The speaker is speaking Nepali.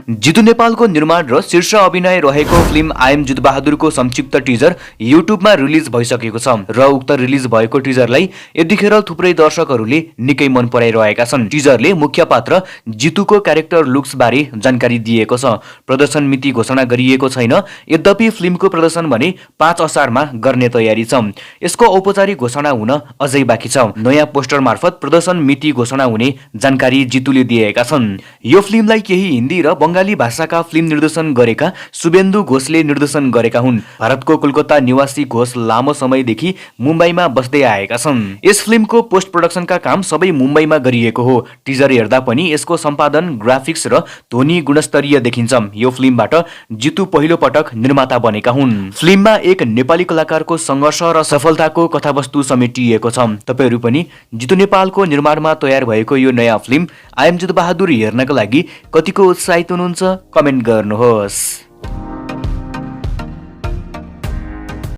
जितु नेपालको निर्माण र शीर्ष अभिनय रहेको फिल्म आई एम जुद्धबहादुरको संक्षिप्त टिजर युट्युबमा रिलिज भइसकेको छ र उक्त रिलिज भएको टिजरलाई यतिखेर थुप्रै दर्शकहरूले निकै मन पराइरहेका छन्। टिजरले मुख्य पात्र जितुको क्यारेक्टर लुक्स बारे जानकारी दिएको छ। प्रदर्शन मिति घोषणा गरिएको छैन, यद्यपि फिल्मको प्रदर्शन भने 5 असारमा गर्ने तयारी छ। यसको औपचारिक घोषणा हुन अझै बाँकी छ। नयाँ पोस्टर मार्फत प्रदर्शन मिति घोषणा हुने जानकारी जितुले दिएका छन्। यो फिल्मलाई केही हिन्दी र बंगाली भाषाका फिल्म निर्देशन गरेका शुभेन्दु घोषले निर्देशन गरेका हुन्। भारतको कोलकाता निवासी घोष लामो समयदेखि मुम्बईमा बस्दै आएका छन्। यस फिल्मको पोस्ट प्रोडक्सनका काम सबै मुम्बईमा गरिएको हो। टिजर हेर्दा पनि यसको सम्पादन, ग्राफिक्स र ध्वनि गुणस्तरीय देखिन्छ। यो फिल्मबाट जितु पहिलो पटक निर्माता बनेका हुन्। फिल्ममा एक नेपाली कलाकारको सङ्घर्ष र सफलताको कथावस्तु समेटिएको छ। तपाईहरू पनि जितु नेपालको निर्माणमा तयार भएको यो नयाँ फिल्म आई एम जुद्धबहादुर हेर्नका लागि कतिको उत्साहित हुनुहुन्छ कमेन्ट गर्नुहोस्।